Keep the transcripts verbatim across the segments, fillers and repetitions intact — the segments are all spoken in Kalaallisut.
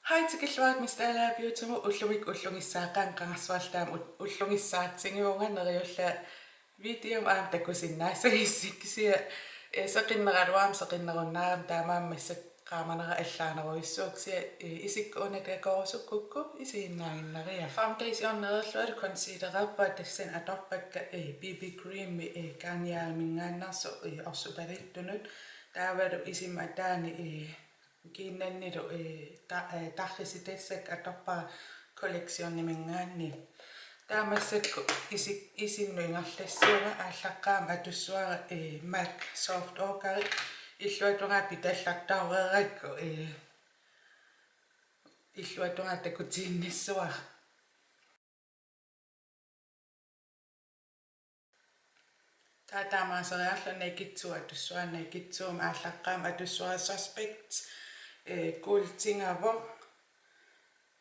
Hej, tikilluarit Miss Dalager Beautymut. Ullumi ullunngissaaqaanga, qangarsuarlu taama ut-, ullunngissaatigivunga, neriullunga videomut aamma takusinnaassagissi, kisianni, eh, seqinneraluarama seqinnerunnaarami, taamaammat massakkut qaamanera allaanerujussuuvoq, kisianni, eh, isikka una takorusukkukku isiginnaaginnariarlugu. Foundationereerlungalu concealererpunga, tassani atorpakka, eh, B B creami, eh, Garnieriminngaanneersoq, eh, orsupalittunut. Taavalu isima ataani, eh, kiinnannilu, eh, ta-, eh, tarrisitassakka atorpara Collectioniminngaanniit. Taava massakkut isi-, isinnut ingerlassuunga, aallaqqaammut atussavara, eh, MAC Soft Ochre, illuatungaa pitallartareerakku, eh, illuatungaa takutiinnassuara. Taava taamaaseriarlunga Naked two atussavara, Naked two-mi aallaqqaammut atussavara Suspect, eh, kuultingavoq.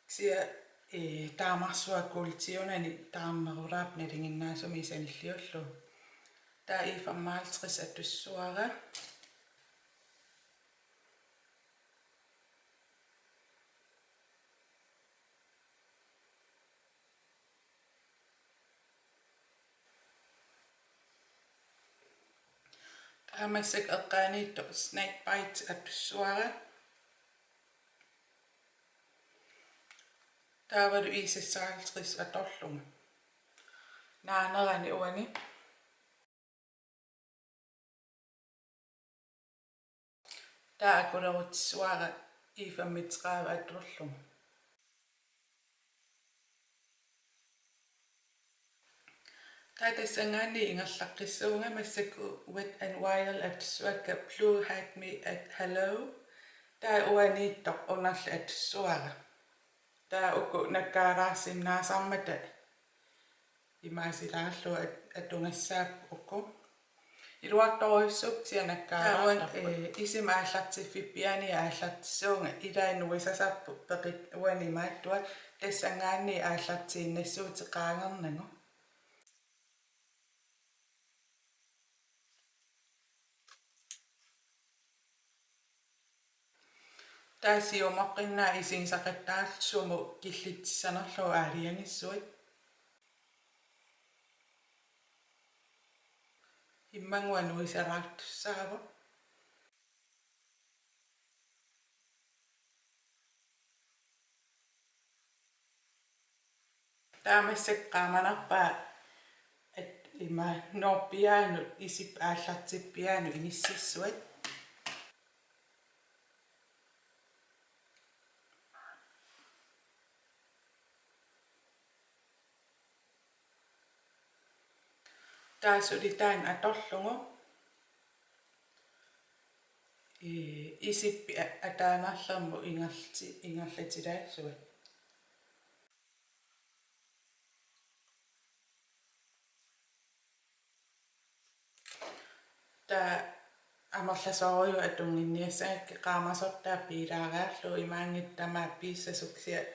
Kisianni, eh, taamarsuaq kuultiunani taarnerulaarpoq nalinginnaasumik sanilliullugu. Taava E femoghalvtreds atussavara. Taava massakkut eqqaaniittoq Snake Bite atussavara. Taavalu E seksoghalvtreds atorlugu. Naanerani uani. Taava akulerutissavara E femogtredive atorlugu. Taava tassanngaanniit ingerlaqqissuunga, massakkut Wet n Wild atussavakka Blue Hide Me at Hello. Taava uaniittoq unerli atussavara. Taava uku nakkaalaarsinnaasarmata imaasilaarlugu at-, atugassaapput uku. Iluartorujussuupput kisianni nakkaalaartarput. Taava uani, eh, isima aallartiffippiaani aallartissuunga, ilai nuisasarput peqit-, uani imaattuat, tassanngaanniit aallartiinnassuutit qaangernagu. Taava siumoqqinnaaq isigisaqattaarlugu sumut killitsissanerlugu aalajangissuat. Immannguaq nuisalaartussaavoq. Taava massakkut qaamanerpaaq, at ima noorpiaanut isip aallartippiaanut inississuat. Taava suli taanna atorlugu, ee, isippi a-, ataanerlermut ingerlati-, ingerlatilaassuat. Taava amerlasoorujuk atunnginniassagakkit qaamasortaa piilaariarlugu, imaanngitsoq tamaat piissasoq kisianni,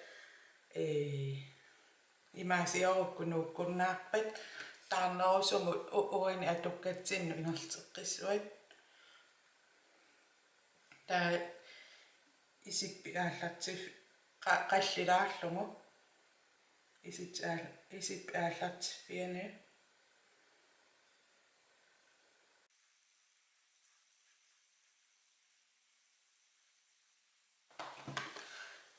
ee, imaasiorukku nuukkunnaarpat taarnerusumut u-, uani atukkatsinnut ingerlateqqissuat. Taava isippi aallartif-, qa-, qallilaarlugu. Isit aal-, isippi aallartiffiani.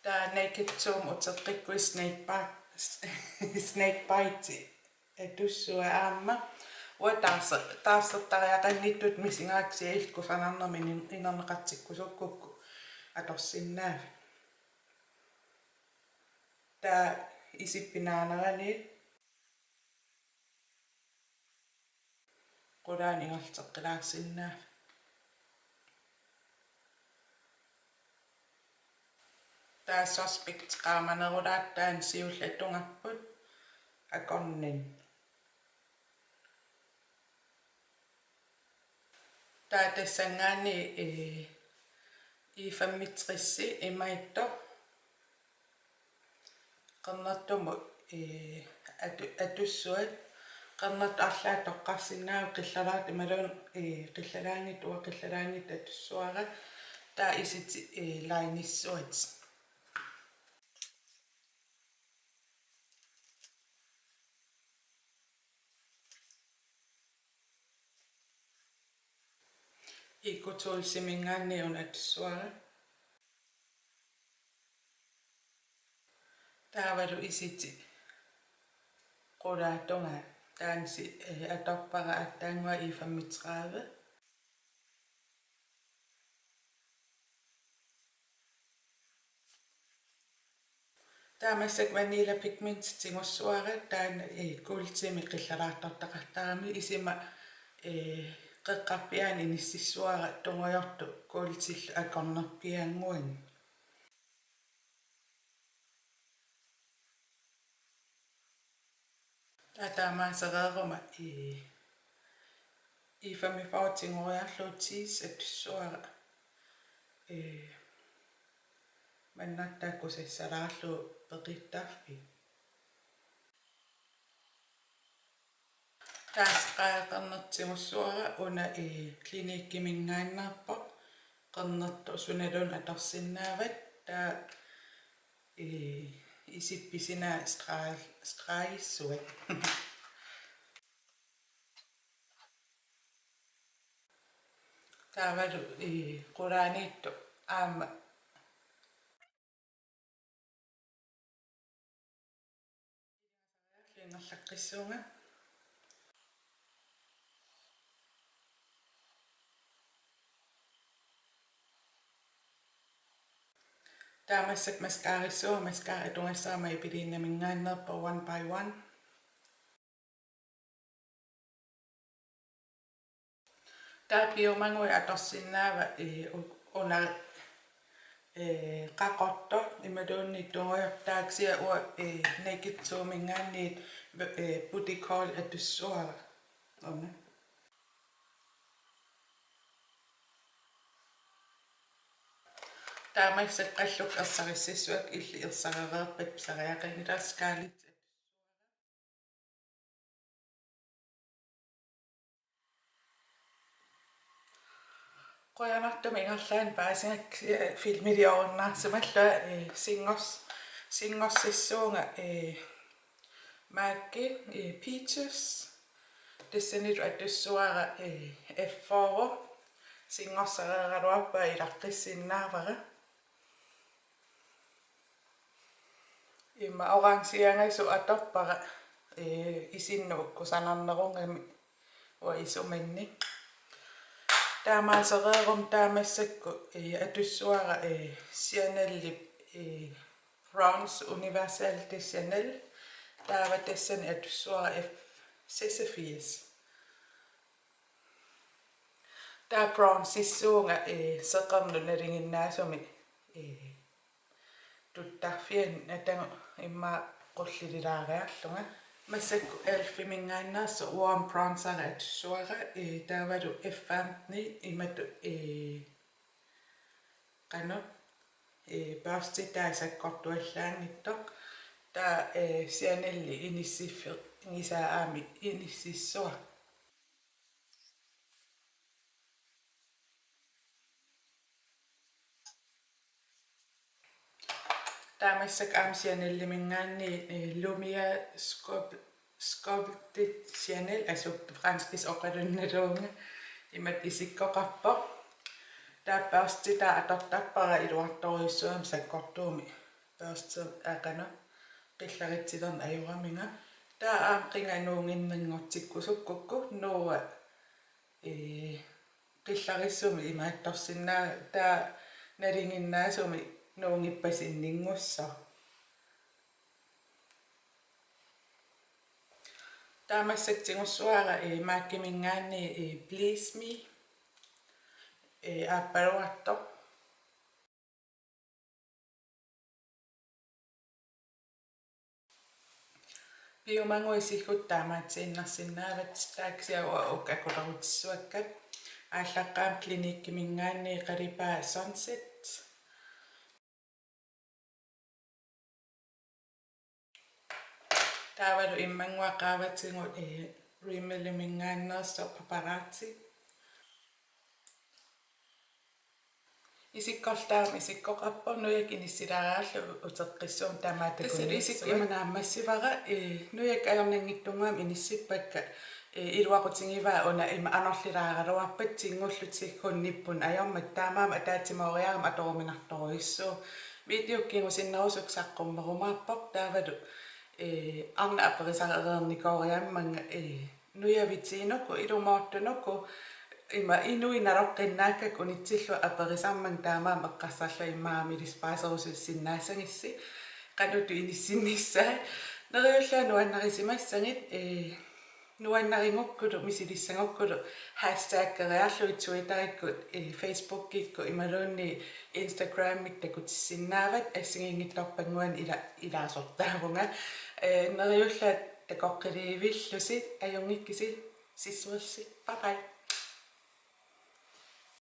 Taava Naked Two-mut uteqqikkuit Snake Bi-, Snake Bite atussavara aamma. Uanga taarse-, taarsertariaqanngitsutut misigaakka kisianni illit kusanarnermik nin-, inerneqartikkusukkukku atorsinnaavat. Taava isippi naanerani qulaani ingerlateqqilaarsinnaavat. Taava Suspect qaamanerulaartoq taanna siulleq atugarput akornanni. Taava tassanngaanniit, ee, E femogtres imaattoq qernertumut, ee, atu-, atussuat, qernertoq arlaat toqqarsinnaavoq, qillaraat imaluunniit, ee, qillaraanngitsoq, uanga qillaraanngitsoq atussavara, taava isit, ee, linissuat. Eco Toolsiminngaanniit una atussavara. Taavalu isiti qulaatungaa taansi, eh, atorpara aatsaannguaq E femogtredive. Taava massakkut Vanilla Pigment tigussavara, taanna, eh, kuultimik qillalaartortaqartarami, isima, eh, qeqqarpiaanik inississavara tungujortoq kuultillu akornerpiaannguanut. Taava taamaasereeruma, eh, E femogfyrre tigoriarlugu Tease atussavara. Eh, mannartaa kusassalaarlugu peqittarfik. Taava streg qernertigussavara, una, eh, Cliniqueminngaanneerpoq, qernertoq sunaluunniit atorsinnaavat, taava, eh, isip pisinaat streg-, stregissavara. Taavalu, eh, qulaaniittoq aamma ingerlaqqissuunga. Taava massakkut mascarassaanga, mascara atugassara Maybellineminngaanneerpoq One by One. Taava piumaguit atorsinnaavat, eh, u-, una, eh, qaqortoq imaluunniit tungujortoq, taava kisianni uanga, eh, Naked two-minngaanniit, eh, Bootycall atussavara. Una. Taava massakkut qallukka ersarissassuakka, illit ersarereerpat pisariaqanngilaq, Scarlett. Qujanartumik ingerlaannaq paasigakku, eh, filmiliorunnaarsimallunga, eh, singors-, singorsassaanga, eh, MAC-i, eh, Peaches. Tassanilu atussavara, eh, F fyrre. Singorsareeraluarpara, ilaqqissinnaavara. Ima orangeangasunik atorpara, eh, isinnut kusanarnerugami uanga isumanni. Taamaasereeruma taava massakkut, eh, atussavara, eh, Chanelip, eh, Bronze Universal de Chanel. Taava tassani atussavara F seksogfirs. Taava bronzissaanga, eh, seqernup nalinginnaasumik, eh, tuttarfiani atagu immaqa qullililaariarlunga. Massakkut elfiminngaanneersoq Warm Bronzer atussavara, eh, taavalu F femten imatut, eh, qanoq, eh, børstitaa sakkortuallaanngitsoq. Taava, eh, Chanelip inissiffigisaa aamma inississavara. Taava massakkut aamma Chaneliminngaanniit, eh, Lumière Sculpt-, Sculpted Chanel, assut franskisut oqalunnaluunga, imatut isikkoqarpoq. Taava børstitaa atortarpara iluartorujussuugami sakkortuumik børstit aqana qillaritsilerneq ajoraminga. Taava aamma qingat nuuginninngortikkusukkukku nuua, ee, qillarissumik imaattorsinnaa-, taava nalinginnaasumik nuungippasinninngussaaq. Taava massakkut tigussavara, ee, MAC-iminngaanniit, ee, Please Me, ee, aappaluartoq. Piumaguit siggutit taamaatsiinnarsinnaavat, taava kisianni uanga uku akulerutissavakka. Aallaqqaammut Cliniqueminngaanniit qalipaataa Sunset. Taavalu immannguaq qaavatigut, ee, Rimmeliminngaanneersoq Paparazzi. Isikkortaam isikkoqarpoq, nujakka inissilaariarlugu uteqqissuummat tamaat takunersua. Tassa isikka ima naammassivara, ee, nujakka ajornanngitsunnguamik inissippakka, Ee, iluaqutigivaa una ima anorlilaaraluarpat tinngullutigullu nippuneq ajormat, taamaammat ataatsimooriarama atoruminartorujussuuvoq. Videokkut kingusinnerusukkut saqqummerumaarpoq, taavalu ee, arnaq aperisareernikooriammanga, ee, nujavitiinuku, ilumoortunuku, ima inuit naloqqinnaakkakka unitsillugu aperisarmanga, taamaammat eqqarsarlunga immaqa milisipaaserusussinnaassagissi qanoq inissinnissaa. Neriullunga nuannarisimassagit, ee, nuannarigukkulu, misilissagukkulu, hashtageriarlugit Twitterikkut, ee, Facebookikkut imaluunniit Instagramikkut takutissinnaavat, assigiinngitsorpannguanik ila-, ilaasortaavunga. Ee, neriullunga takoqqiliivillusi, ajunngikkisi, sissuersi. Bye bye.